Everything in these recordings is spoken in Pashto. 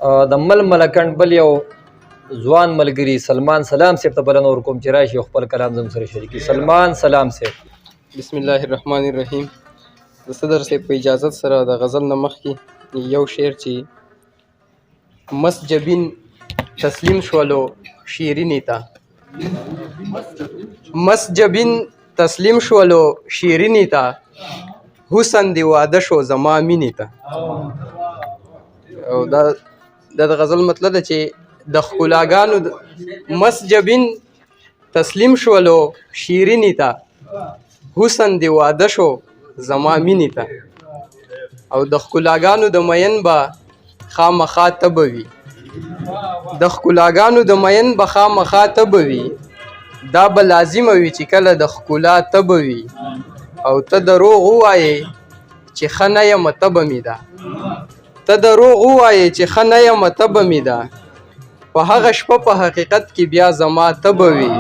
د مل ملکنډ بل یو ځوان ملګری سلمان سلام صاحب ته بلنه ورکوم چې راشي او خپل کلام زموږ سره شریک کړي. سلمان سلام صاحب. بسم الله الرحمن الرحیم. د صدر صاحب په اجازت سره د غزل نه مخکې یو شعر چې مس جبین تسلیم شولو شیرینې ته، مس جبین تسلیم شولو شیرینې ته، حسن دی واده شو زما مینې ته. او دا د غزل مطلب ده چې د ښکلاګانو مس جبین تسلیم شولو شیرینې ته، حسن دی واده شو زما مینې ته. او د ښکلاګانو د مین به خامخا تبه وي، د ښکلاګانو د مین به خامخا تبه وي، دا به لازمه وي چې کله د ښکلا تبه وي. او ته دروغ ووایې چې ښه نه یمه تبه مې ده، ته دروغ ووایې چې ښه نه یمه تبه مې ده، په هغه شپه په حقیقت کې بیا زما تبه وي.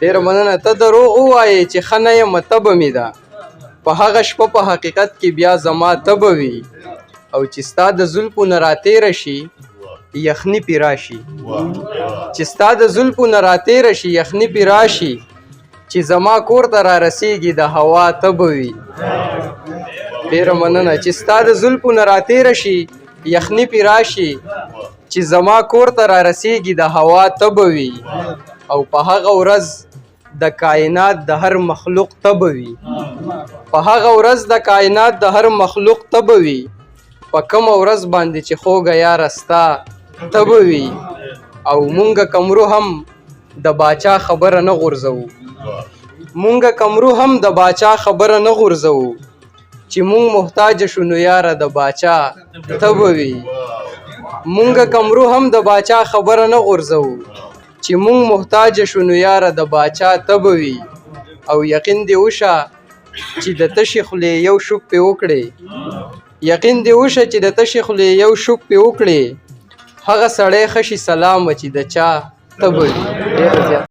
ډېره مننه. ته دروغ ووایې چې ښه نه یمه تبه مې ده، په هغه شپه په حقیقت کې بیا زما تبه وي. او چې ستا د زلفو نه راتېره شي یخني پې راشي، چې ستا د زلفو نه راتېره شي یخني پې راشي، چې زما کور ته را رسېږي د هوا تبه وي. ډېره مننه. چې ستا د زلفو نه راتېره شي یخني پې راشي، چې زما کور ته را رسېږي د هوا تبه وي. او په هغه ورځ د کائنات د هر مخلوق تبه وي، په هغه ورځ د کائنات د هر مخلوق تبه وي، په کومه ورځ باندې چې خوږه یاره ستا تبه وي. او مونږه کمرو هم د باچا خبره نه غورځوو، مونږه کمرو هم د باچا خبره نه غورځوو، چې مونږ محتاج شو نو یاره د باچا تبه وي. مونږه کمرو هم د باچا خبره نه غورځوو، چې مونږ محتاج شو نو یاره د باچا تبه وي. او یقین دې وشه چې د تشې خولې یو شوک پې وکړې، یقین دې وشه چې د تشې خولې یو شوک پې وکړې، هغه سړی ښه شي سلامه چې د چا تبه وي. ډېره زیاته.